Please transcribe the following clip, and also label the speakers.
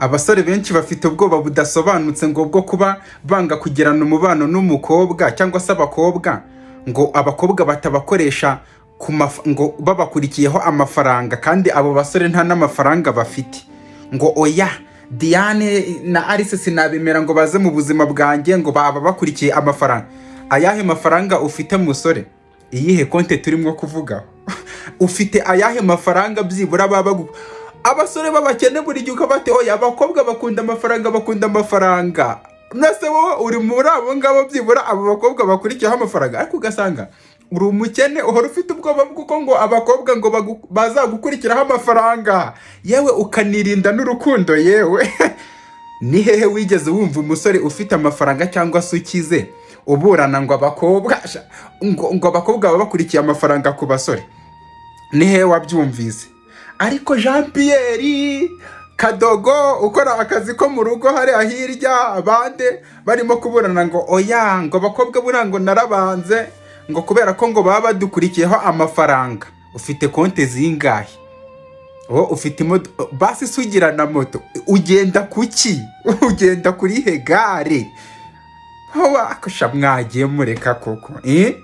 Speaker 1: Abasore benshi bafite ubwoba budasobanutse ngo bwo kuba banga kugirana umubano n'umukobwa cyangwa se abakobwa, ngo abakobwa batabakoresha ngo babakurikiyeho amafaranga, kandi abo basore nta n'amafaranga bafite. Ngo oya, Diane na Alice sinabemera ngo baze mu buzima bwanjye, ngo baba bakurikiye amafaranga. Ayahe mafaranga ufite, musore? Iyihe konte turimo kuvugaho? Ufite ayahe mafaranga byibura baba abasore b'abakene buri gihe ukaba bati: "Oya, abakobwa bakunda amafaranga, bakunda amafaranga." Nase wowe uri muri abo ngabo byibura abo bakobwa bakurikiyeho amafaranga? Ariko ugasanga uri umukene, uhora ufite ubwoba bw'uko ngo abakobwa ngo bazagukurikiraho amafaranga, yewe ukanirinda n'urukundo. Yewe, ni hehe wigeze wumva umusore ufite amafaranga cyangwa se ukize uburana ngo abakobwa ngo abakobwa baba bakurikiye amafaranga ku basore? Ni hehe wabyumvise? Ariko Jean Pierre Kadogo ukora akazi ko mu rugo hariya hirya, abandi barimo kuburana ngo oya, ngo abakobwa buriya ngo narabanze, ngo kubera ko ngo baba badukurikiyeho amafaranga. Ufite konti zingahe wowe? Ufite imodoka basi se? Ugira na moto? Ugenda kuki? Ugenda kuri he gare? Wakosha, mwagiye mureka koko, eh?